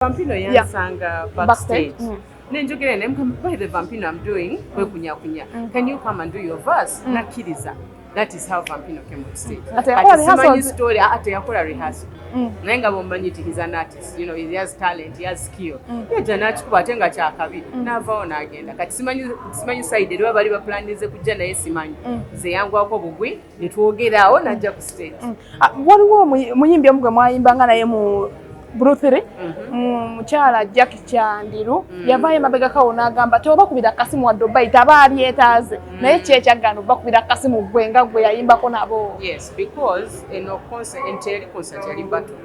Vampino yansanga backstage. Nenjogera naye, "By the Vampino, I'm doing kwekunyakunya. Can you come and do your verse?" Nakkiriza. That is how Vampino came on stage. Ate yakola Kati simanyi rehearsals? story, ate yakola rehearsal. Naye nga bw'omumanyi nti he's an artist, he has talent, he has skill. Yajja n'akikuba ate nga kyakabi. N'avaawo n'agenda. Kati simanyi side eri bali baplanize kujja, naye simanyi. Nze yangwako bugwi ne twogeraawo, n'ajja ku stage. Ah, waliwo omuyimbi omu gwe mwayimbanga naye mu Blue 3, mukyala Jackie Chandiru, yavaayo emabegakawo n'agamba teobakubira kasimu wadde obayita aba alyetaaze, naye kyekyagaana obakubira kasimu gwe nga gwe yayimbako nabo. Yes, because eno concert, ente yali concert, yali battle.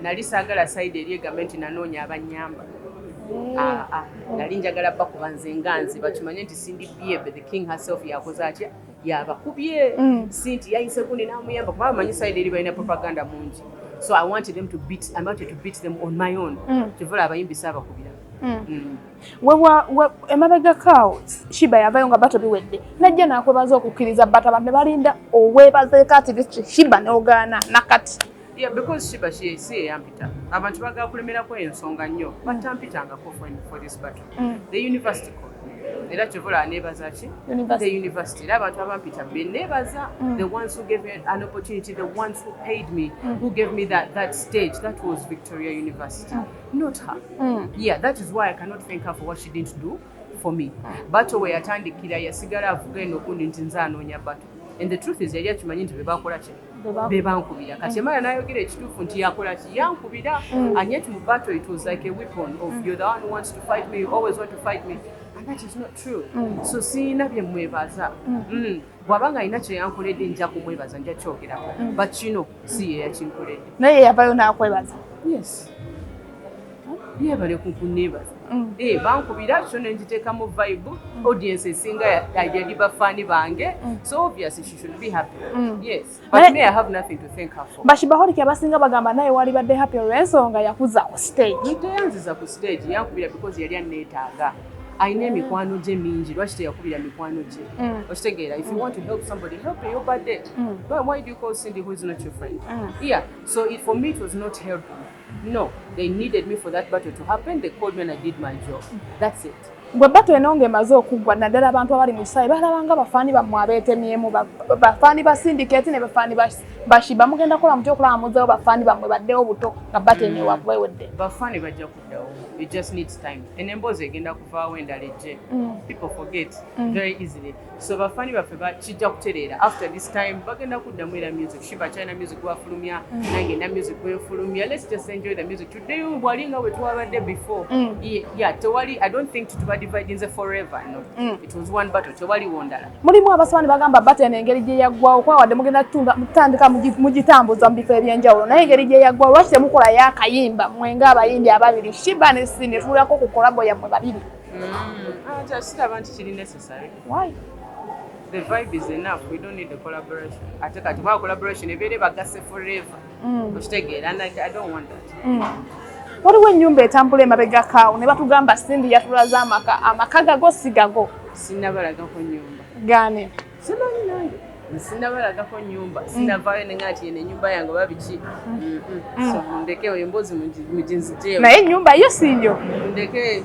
Nali saagala side eri egambe nti nanoonya abanyamba. Ah, ah, nali njagala bakuba nze nga nze, bakimanye nti Cindy Biebe, the king herself, yakoze atya, yabakubye. Si nti yayise gundi n'amuyamba, kuba bamanyi side eri balina propaganda mungi. So I wanted to beat them on my own. Kyova abayimbi saabakubira. Emabegakaawo Sheebah yavayo nga battle biwedde, najja n'akwebaza okukkiriza battle, abantu ne balinda oweebazeeko ati Sheebah n'ogaana nakati. Yeah, because Sheebah si yeyampita. Abantu bagala kulemerako ensonga nnyo. Batampitangako for this battle. The university called me. Era kyova olaba neebaza ki? University. The university. Era abantu abampita be neebaza. The ones who gave me an opportunity, the ones who paid me, who gave me that stage, that was Victoria University, not her. Yeah, that is why I cannot thank her for what she didn't do for me. Battle we yatandikira yasigala avuga eno gundi nti nze anoonya battle. And the truth is yali akimanyi nti be bakola ki? Be bankubira. Kati emala n'ayogera ekituufu nti yakola ki? Yankubira. And yet mu battle it was like a weapon of "You're the one who wants to fight me, you always want to fight me." And that is not true. So siina bye mwebaza. Bw'aba nga alina kye yankoledde, nja kumwebaza, nja kyogerako. But kino si ye yakinkoledde. Naye yavayo n'akwebaza. Yes. Yeebale kunneebaza. Eh, bankubira so ne ngiteekamu vibe, audience esinga yali bafaani bange, so obviously she should be happy. Yes, but me, I have nothing to thank her for. Ba Sheebaholic abasinga bagamba naye walibadde happy olw'ensonga yakuza ku stage. Teyanziza ku stage, yankubira because yali anneetaaga, alina emikwano gye mingi. Lwaki teyakubira mikwano gye? Okitegeera? If you want to help somebody, help your birthday. But why do you call Cindy, who is not your friend? Yeah, so for me it was not helping. No, they needed me for that battle to happen. They called me and I did my job. That's it. Bwe battle eno ng'emaze okuggwa, naddala abantu abali mu kisaawe balabanga bafaani bammwe abeetemyemu, bafaani ba Syndicate ne bafaani ba Sheebah, mugenda kukola mutya okulaba muzzeewo bafaani bammwe baddewo buto nga battle eno ewakuba ewedde? Bafaani bajja kuddawo, it just needs time. Eno emboozi egenda kuvaawo endala ejje. People forget very easily, so bafaani baffe kijja kutereera after this time, bagenda kuddamu. Era music, Sheebah kyalina music gwafulumya, nange na music gwefulumya. Let's just enjoy the music tuddeyo bwali nga bwe twabadde before. Yeah, tewali, I don't think tuba dividinze forever, no. It was one battle, tewaliwo ndala. Mulimu abasoba ne bagamba battle eno engeri gye yaggwawo, kuba wadde mugenda kutandika mugitambuza mu bifo ebyenjawulo, naye engeri gye yaggwawo, lwaki temukolayo akayimba mwe ng'abayimbi ababiri, Sheebah ne Cindy, tuwulirako ku collabo yammwe babiri? Ah, siraba nti kiri necessary. Why? The vibe is enough, we don't need the collaboration. Ate kati kuba collaboration ebeere bagase forever, okitegeera? And I don't want that. Waliwo ennyumba etambula emabegakaawo ne batugamba Cindy yatulaze amaka, amaka gago si gago? Sinnabalagako nyumba. Gaane. Simanyi nange, sinnabalagako nyumba, sinnavaayo nenga nti eno ennyumba yange oba biki. So mundeke emboozi muginzijeewo. Naye ennyumba yo siiyo? Mundeke,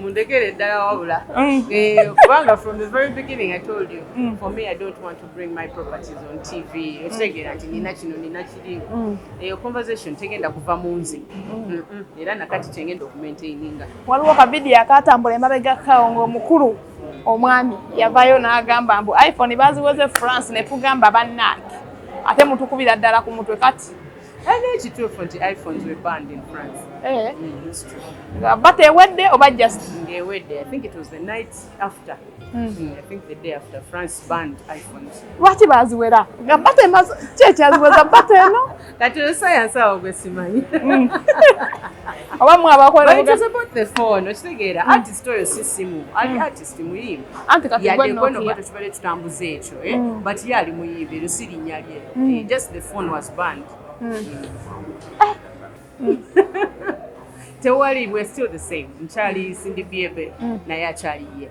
mundekere ddala wabula. Eh, kubanga from the very beginning I told you, for me, I don't want to bring my properties on TV, okitegeera, nti nina kino, nina kiri. Eyo conversation tegenda kuva mu nze. Era nakati kyengenda okumaintaininga. Waliwo kavidiyo akatambula emabegakaawo ng'omukulu omwami yavaayo n'agamba mbu iPhone baziweze France, ne tugamba bannange ate mutukubira ddala ku mutwe kati. Era ekituufu nti iPhones were banned in France. Eh, It's true. Nga batewedde oba just? Ng'ewedde. I think it was the night after. I think the day after France banned iPhones. Lwaki baziwera nga batemaze? Ki ekyaziweza battle eno? Kati oyo science awo gwe simanyi. Oba mwe abakola? But it was about the phone, okitegeera? Artist oyo si simu, ali artist muyimbi. Anti kati gwe Yadde kweno Nokia. Bato tubadde tutambuza ekyo, eh? But ye ali muyimbi, eryo si linnya lye. Eh, just the phone was banned. Tewali, we're still the same. Nkyali Cindy Biebe, naye akyali ye.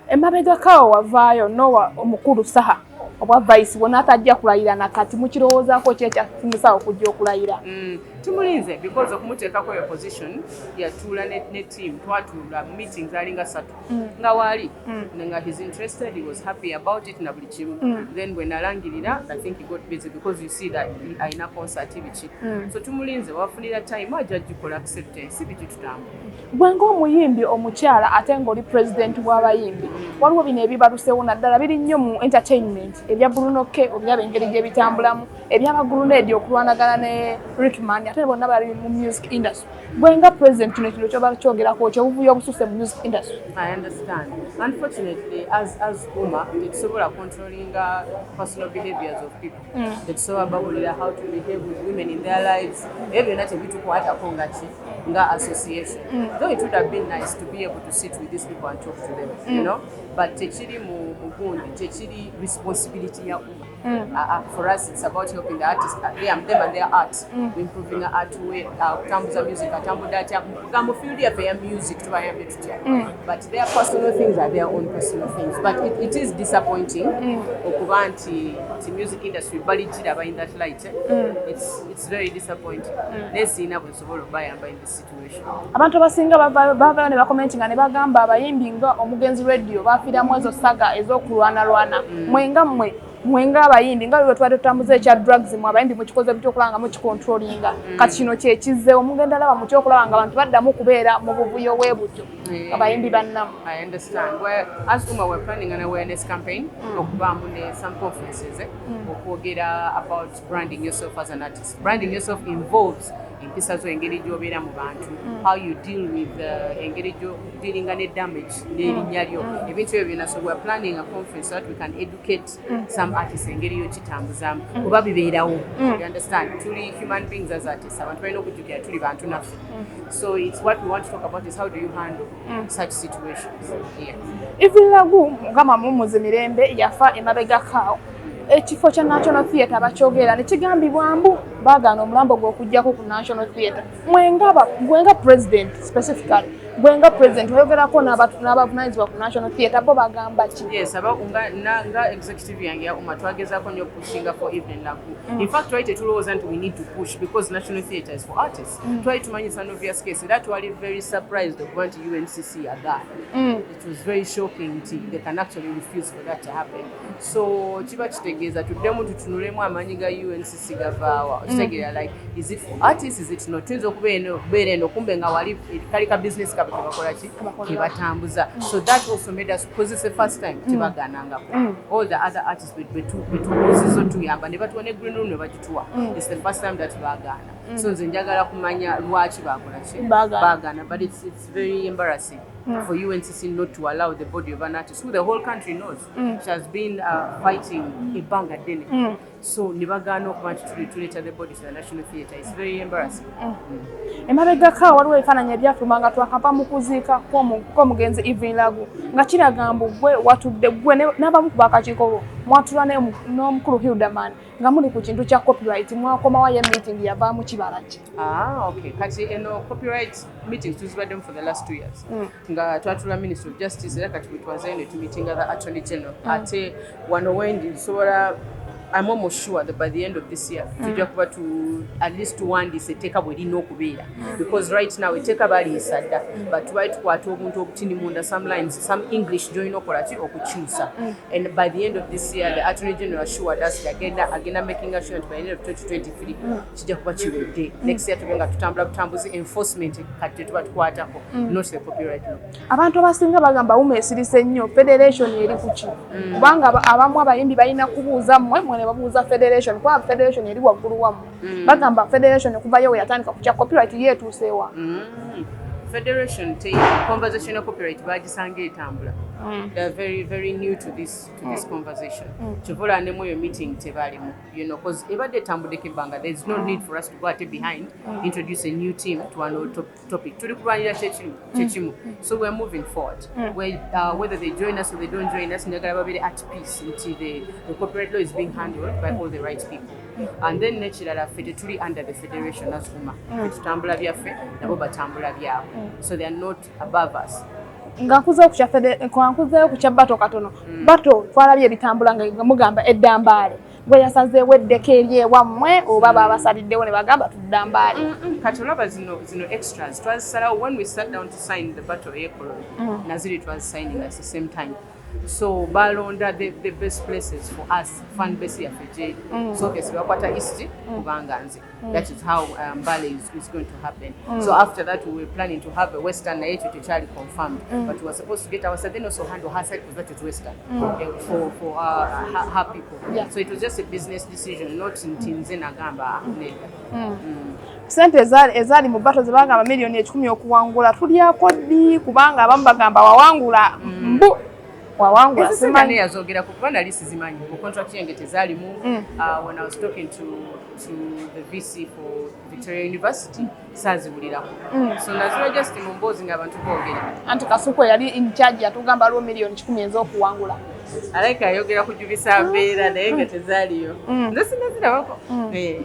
Emabegakaawo wavaayo nowa omukulu Saha. Obwa vice bwonna atajja kulayira nakati, mukirowoozaako ki ekya Simusawo okujja okulayira? Tumulinze because okumuteekako eyo position yatuula ne team, twatuula meetings alinga satu nga waali nga he's interested, he was happy about it na buli kimu. Then bwe nalangirira, I think he got busy because you see that alina concert, biki. So tumulinze, wafunira time ajja gikola acceptance, biki, tutambula. Gwe ng'omuyimbi omukyala ate ng'oli president w'abayimbi, waliwo bino ebibalusewo, naddala biri nnyo mu entertainment, ebya Bruno K, obiraba engeri gye bitambulamu, ebyaba Grenade okulwanagana ne Rickman, ate bonna bali mu music industry. Gwe nga president, kino kino kyoba kyogerako ki, obuvuyo obususe mu music industry? I understand. Unfortunately, as UMA, tetusobola controlling personal behaviors of people. Tetusobola babulira how to behave with women in their lives. Ebyo byonna tebitukwatako nga ki, nga association. Though it would have been nice to be able to sit with these people and talk to them. But tekiri mu gundi, tekiri responsibility ya UMA. For us, it's about helping the artists, them and their art, improving our art way, kutambuza music, atambudde atya, nga mu field yaffe ya music tubayambye tutya. But their personal things are their own personal things. But it is disappointing okuba nti music industry baligiraba in that light. Eh? It's very disappointing. Naye sirina bwe nsobola okubayamba in this situation. Abantu abasinga bavayo ne bakomentinga ne bagamba abayimbi nga omugenzi Radio bafiiramu ezo saga ez'okulwanalwana. Mwenga mmwe, mwenga abayimbi, nga bwe twali tutambuza ekya drugs, mwe abayimbi mukikoze butya okulaba nga mukicontrollinga? Kati kino kyekizzeewo, mugenda laba mutya okulaba nga abantu baddamu kubeera mu buvuyo bwe butyo, abayimbi bannamu? I understand. Well, as UMA, we're planning an awareness campaign okubaamu ne some conferences, eh, okwogera about branding yourself as an artist. Branding yourself involves empisa zo, engeri gy'obeera mu bantu, how you deal with engeri gy'odealinga ne damage n'erinnya lyo, ebintu ebyo byonna. So we're planning a conference so that we can educate some artists engeri y'okitambuzaamu, kuba bibeerawo. You understand, tuli human beings as artists, abantu balina okujjukira tuli bantu naffe. So it's what we want to talk about is how do you handle such situations, yeah. Evelyn Lagu, Mukama mumuze mirembe, yafa emabegako. Ekifo kya National Theatre bakyogera ne kigambibwa mbu baagaana omulambo gwe okugjako ku National Theatre. Gwenga president, specifically gwenga president, oyogerako n'abavunaanyizibwa ku National Theatre, bo bagamba ki? Yes, aba nga executive yange ya UMA twagezaako nnyo pushinga for Evelyn Lagu. In fact, twali tetulowooza nti we need to push because National Theatre is for artists. Twali tumanyi it's an obvious case, era twali very surprised okuba nti UNCC yagaana. It was very shocking nti they can actually refuse for that to happen. So kiba kitegeeza tuddemu tutunulemu amaanyi ga UNCC gavaawa. Okitegeera, like, is it for artists, is it not? Tuyinza okubeera eno kumbe nga wali kali ka business kabwe kebakola ki, kebatambuza. So that also made us, because it's the first time, tebagaanangako. All the other artists betubuuziza otuyamba ne batuwa ne green room ne bagituwa. It's the first time that bagaana. So nze njagala kumanya lwaki bakola ki, Baagaana. Baagaana. But it's very embarrassing for UNCC not to allow the body of an artist who the whole country knows. She has been fighting ebbanga ddene. So ne bagaana okuba nti tuleeta the body to the National Theatre. It's very embarrassing. Emabegako waliwo ebifaananyi ebyafuluma nga twakava mu kuziika kw'omugenzi Evelyn Lagu, nga kiraga mbu gwe watudde, gwe n'abamu ku bakakiiko bo mwatula n'omukulu Hilderman nga muli ku kintu kya copyright. Mwakomawo ye meeting yavaamu kibala ki? Ah, okay. Kati eno copyright meetings tuzibaddemu for the last 2 years. Nga twatula Ministry of Justice, era kati bwe twazeeyo ne tumeetinga the Attorney General. Ate wano wendi nsobola, I'm almost sure that by the end of this year tujja kuba tu at least tuwandiise etteeka bwe lirina okubeera, because right now etteeka baliyisa dda, but tubali tukwata obuntu obutini munda, some lines, some English gyolina okukola ki, okukyusa. And by the end of this year, the Attorney General assured us agenda making sure nti by the end of 2023 kijja kuba kiwedde. Next year tube nga tutambula butambuzi, enforcement kati tetuba tukwatako, not the copyright law. Abantu abasinga bagamba UMA esirise nnyo, federation eri kuki? Kubanga abamu abayimbi balina kubuuza mmwe, mmwe ne babuuza federation, kuba federation eri waggulu wammwe. Bagamba federation okuvayo we yatandika ku kya copyright yeetuuseewa? Federation te conversation ya copyright bagisanga etambula. They are very very new to this conversation. Kyova olaba ne mu eyo meeting tebalimu, 'cause ebadde etambuddeko ebbanga. There is no need for us to go ate behind, introduce a new team to an old topic. Tuli kulwanira kyekimu kyekimu, so we're moving forward. Whether they join us or they don't join us, njagala babeere at peace nti the copyright law is being handled by all the right people. And then nekirala, ffe tetuli under the federation as UMA. Ffe tutambula byaffe, nabo batambula byabwe, so they are not above us. Nga nkuzeeyo ku kya battle katono. Battle twalabye ebitambula nga mugamba eddambaale, gwe yasazeewo eddeko eri ewammwe oba babasaliddewo ne bagamba tuddambaale? Kati olaba zino extras twazisalawo when we sat down to sign the battle eyekololo. Naziri twazisigning at the same time, so balonda the best places for us, fan base yaffe gyeri. So obviously bakwata east kubanga nze. That is how Mbale is going to happen. So after that we were planning to have a western, naye ekyo tekyali confirmed, but we were supposed to get our side, then also handle her side because that is western for her people. So it was just a business decision, not nti nze nagamba nedda. Sente ezaali mu battle ze bagamba 100,000,000 okuwangula, tulyako ddi? Kubanga abamu bagamba wawangula, mbu wawangula. Ezo sente Simanyi. Naye yazogerako kuba nali sizimanyi mu contract yange tezaalimu. When I was talking to the VC for Victoria University, saaziwulirako, so nazira just mu mboozi ng'abantu boogera. Anti Kasuku yali in charge yatugamba aliwo 100,000,000 ez'okuwangula. Alayika ayogera kujubisa mbeera, naye nga tezaaliyo. Nze sinazirabako. Eh.